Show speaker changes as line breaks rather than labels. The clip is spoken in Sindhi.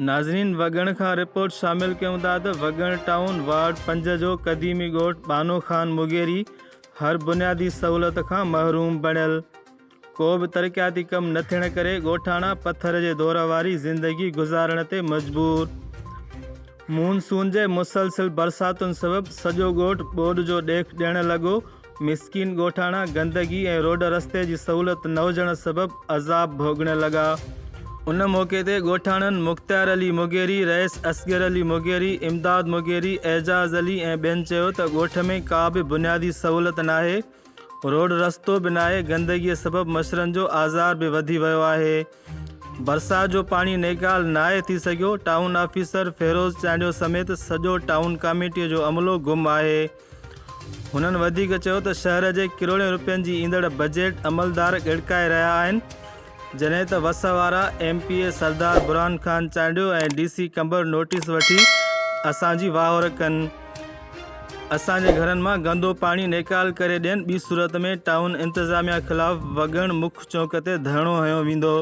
ناظرين وڳڻ کان رپورٽ شامل ڪيون ٿا ته وڳڻ ٽائون وارڊ 5 جو قديمي ڳوٺ ٻانهو خان مغيري هر بنيادي سهولت کان محروم بڻيل، ڪو به ترقياتي ڪم نه ٿيڻ ڪري ڳوٺاڻا پٿر جي دور واري زندگي گذارڻ تي مجبور. مون سون جي مسلسل برساتن سبب سڄو ڳوٺ ٻوڏ جو ڏيک ڏيڻ لڳو، مسڪين ڳوٺاڻا گندگي ۽ روڊ رستي جي سهولت نه هجڻ سبب عذاب ڀوڳڻ لڳا. ان موقعي تي ڳوٺاڻن مختيار علي مغيري، رئيس اصغر علي مغيري، امداد مغيري، اعجاز علي ۽ ٻين چيو ته ڳوٺ ۾ ڪا به بنيادي سهولت ناهي، روڊ رستو به ناهي، گندگي سبب مڇرن جو آزار به وڌي ويو آهي، برسات جو پاڻي نيڪال ناهي ٿي سگهيو، ٽائون آفيسر فيروز چانڊيو سميت سڄو ٽائون ڪاميٽي جو عملو گم آهي. هنن وڌيڪ چيو ته شهر جي ڪروڙين روپين جي ايندڙ بجيٽ عملدار ڳڙڪائي رهيا آهن جڏهن ته وس وارا M P A Sardar Burhan Khan Chandio ۽ D C Qambar notice وٺي اسان جي واهر ڪن اسان جي گهرن مان گندو پاڻي نيڪال ڪري ڏين ٻي صورت ۾ ٽائون انتظاميا خلاف وڳڻ مک چونڪ تي ڌرڻو هنيو ويندو.